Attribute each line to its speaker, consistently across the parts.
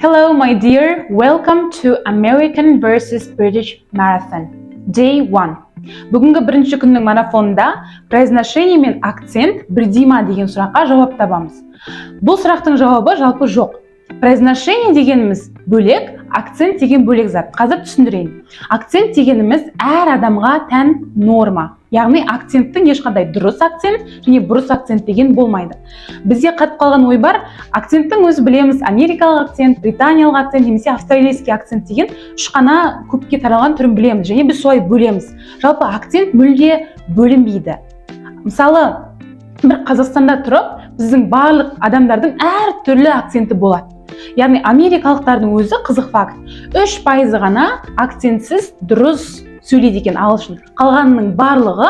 Speaker 1: Hello, my dear. Welcome to American versus British Marathon. Day 1. Бүгінгі бірінші күннің марафонында произношение мен акцент бірдей ма деген сұраққа жауап табамыз. Бұл сұрақтың жауабы жалпы жоқ. Произношение дегеніміз бөлек, акцент деген бөлек зат. Қазір түсіндірейін. Акцент дегеніміз әр адамға тән норма. Яғни акценттің ешқандай дұрыс акцент және бұрыс акцент деген болмайды. Бізде қатып қалған ой бар, акценттің өзі білеміз, америкалық акцент, британиялық акцент немесе австралийский акцент деген үш қана көпке таралған түрін білеміз және біз солай бөлеміз. Жалпы акцент мүлде бөлінбейді. Мысалы, бір Қазақстанда тұрып, біздің барлық адамдардың әртүрлі акценті болады. Яғни америкалықтардың өзі, қызық факт, 3%-ы ғана акцентсіз дұрыс сөйлейді екен ағылшын. Қалғанының барлығы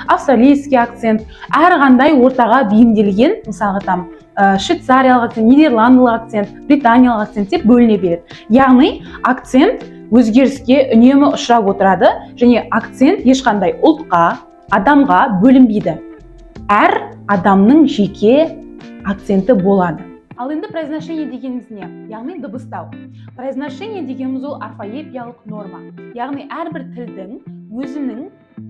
Speaker 1: австралийский акцент, әрқандай ортаға бейімделген, мысалға, там швейцариялық акцент, нидерландылық акцент, британиялық акцент деп бөліне береді. Яғни акцент өзгеріске үнемі ұшырап отырады және акцент ешқандай ұлтқа, адамға бөлінбейді. Әр адамның жеке акценті болады. Ал енді произношение дегеніміз не? Яғни дыбыстау. Произношение дегеніміз ол орфоэпиялық норма. Яғни әрбір тілдің өзінің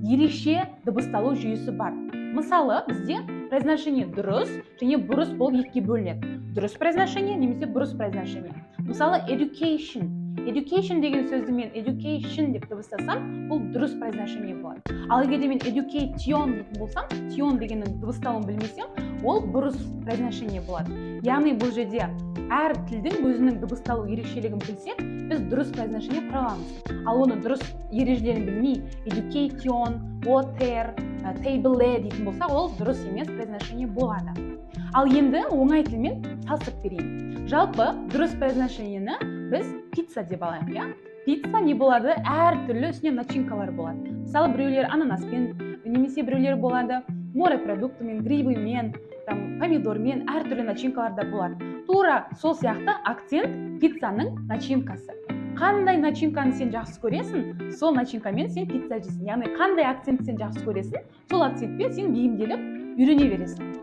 Speaker 1: ерекше дыбысталу жүйесі бар. Мысалы, бізде произношение дұрыс және бұрыс болып екіге бөлінеді. Дұрыс произношение немесе бұрыс произношение. Мысалы, education. Education деген сөзді мен education деп дыбыстасам, бұл дұрыс произношение болады. Ал егер де мен education дейтін болсам, tion дегеннің дыбысталуын білмесем, ол бұрыс произношение болады. Яғни бұл жерде әр тілдің өзінің дыбысталу ерекшелігін білсек, біз дұрыс произношение құра аламыз. Ал оны дұрыс ережелерін білмей, education, water, table дейтін болсақ, ол дұрыс емес произношение болады. Ал енді оңай тілмен салыстырып берейін. Жалпы дұрыс произношениені біз пицца деп алайық, иә. Пицца не болады? Әртүрлі үстіне начинкалар болады. Мысалы, біреулер ананаспен немесе біреулер болады морепродуктымен, грибымен, там, помидормен, әртүрлі начинкалар да болады. Тура сол сияқты акцент пиццаның начинкасы. Қандай начинканы сен жақсы көресің, сол начинкамен сен пицца жейсің. Яғни қандай акцент сен жақсы көресің, сол акцентпен сен бейімделіп үйрене бересің.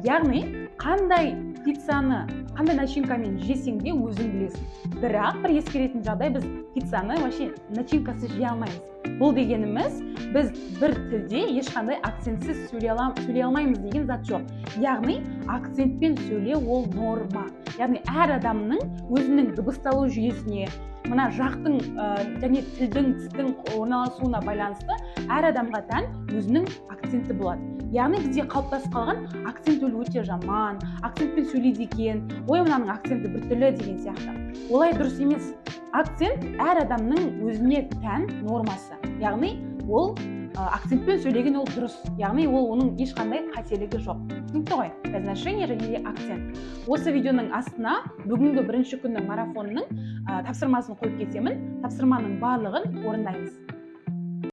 Speaker 1: Яғни қандай пиццаны қандай начинкамен жесең де, өзің білесің. Бірақ бір ескеретін жағдай: біз пиццаны вообще начинкасыз жей алмаймыз. Бұл дегеніміз, біз бір тілде ешқандай акцентсіз сөйлей алмаймыз деген зат жоқ. Яғни акцентпен сөйлеу ол норма. Яғни әр адамның өзінің дыбысталу жүйесіне, мына жақтың және тілдің, тістің орналасуына байланысты әр адамға тән өзінің акценті болады. Яғни бізде қалыптасып қалған акцент ол өте жаман, акцентпен сөйлейді екен, ой, мынаның акценті біртүрлі деген сияқты. Олай дұрыс емес. Акцент әр адамның өзіне тән нормасы. Яғни ол акцентпен сөйлеген ол дұрыс, яғни ол оның ешқандай қателігі жоқ. Түсінікті ғой, произношение және де акцент. Осы видеоның астына бүгінгі бірінші күннің марафонының тапсырмасын қойып кетемін. Тапсырманың барлығын орындаймыз.